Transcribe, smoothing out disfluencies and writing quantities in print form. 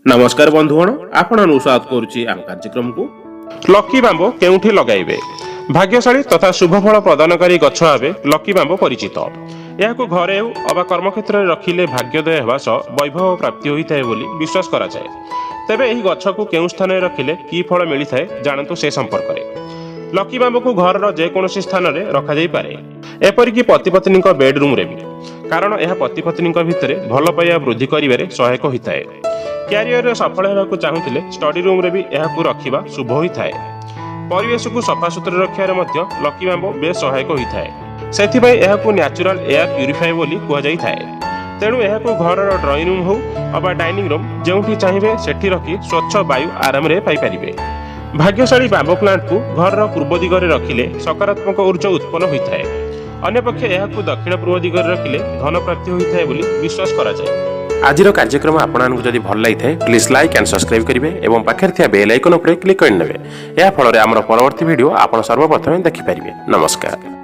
ନମସ୍କାର ବନ୍ଧୁଗଣ, ଆପଣଙ୍କୁ ସ୍ୱାଗତ କରୁଛି ଆମ କାର୍ଯ୍ୟକ୍ରମକୁ। ଲକି ବାମ୍ବୋ କେଉଁଠି ଲଗାଇବେ? ଭାଗ୍ୟଶାଳୀ ତଥା ଶୁଭ ଫଳ ପ୍ରଦାନକାରୀ ଗଛ ଭାବେ ଲକି ବାମ୍ବୋ ପରିଚିତ। ଏହାକୁ ଘରେ ହେଉ ଅବା କର୍ମକ୍ଷେତ୍ରରେ ରଖିଲେ ଭାଗ୍ୟୋଦୟ ହେବା ସହ ବୈଭବ ପ୍ରାପ୍ତି ହୋଇଥାଏ ବୋଲି ବିଶ୍ୱାସ କରାଯାଏ। ତେବେ ଏହି ଗଛକୁ କେଉଁ ସ୍ଥାନରେ ରଖିଲେ କି ଫଳ ମିଳିଥାଏ, ଜାଣନ୍ତୁ ସେ ସମ୍ପର୍କରେ। ଲକି ବାମ୍ବୋକୁ ଘରର ଯେକୌଣସି ସ୍ଥାନରେ ରଖାଯାଇପାରେ, ଏପରିକି ପତି ପତ୍ନୀଙ୍କ ବେଡରୁମ୍ରେ ବି। କାରଣ ଏହା ପତି ପତ୍ନୀଙ୍କ ଭିତରେ ଭଲ ପାଇବା ବୃଦ୍ଧି କରିବାରେ ସହାୟକ ହୋଇଥାଏ। କ୍ୟାରିୟରରେ ସଫଳ ହେବାକୁ ଚାହୁଁଥିଲେ ଷ୍ଟଡି ରୁମ୍ରେ ବି ଏହାକୁ ରଖିବା ଶୁଭ ହୋଇଥାଏ। ପରିବେଶକୁ ସଫାସୁତୁରା ରଖିବାରେ ମଧ୍ୟ ଲକି ବାମ୍ବୋ ବେଶ୍ ସହାୟକ ହୋଇଥାଏ। ସେଥିପାଇଁ ଏହାକୁ ନ୍ୟାଚୁରାଲ ଏୟାର ପ୍ୟୁରିଫାୟର ବୋଲି କୁହାଯାଇଥାଏ। ତେଣୁ ଏହାକୁ ଘରର ଡ୍ରଇଂ ରୁମ୍ ହେଉ ଅବା ଡାଇନିଂ ରୁମ୍, ଯେଉଁଠି ଚାହିଁବେ ସେଠି ରଖି ସ୍ୱଚ୍ଛ ବାୟୁ ଆରାମରେ ପାଇପାରିବେ। ଭାଗ୍ୟଶାଳୀ ବାମ୍ବୋ ପ୍ଲାଣ୍ଟକୁ ଘରର ପୂର୍ବ ଦିଗରେ ରଖିଲେ ସକାରାତ୍ମକ ଉର୍ଜା ଉତ୍ପନ୍ନ ହୋଇଥାଏ। ଅନ୍ୟପକ୍ଷେ ଏହାକୁ ଦକ୍ଷିଣ ପୂର୍ବ ଦିଗରେ ରଖିଲେ ଧନ ପ୍ରାପ୍ତି ହୋଇଥାଏ ବୋଲି ବିଶ୍ୱାସ କରାଯାଏ। ଆଜିର କାର୍ଯ୍ୟକ୍ରମ ଆପଣମାନଙ୍କୁ ଯଦି ଭଲ ଲାଗିଥାଏ, ପ୍ଲିଜ୍ ଲାଇକ୍ ଆଣ୍ଡ ସବସ୍କ୍ରାଇବ୍ କରିବେ ଏବଂ ପାଖରେ ଥିବା ବେଲ୍ ଆଇକନ୍ ଉପରେ କ୍ଲିକ୍ କରିନେବେ। ଏହା ଫଳରେ ଆମର ପରବର୍ତ୍ତୀ ଭିଡ଼ିଓ ଆପଣ ସର୍ବପ୍ରଥମେ ଦେଖିପାରିବେ। ନମସ୍କାର।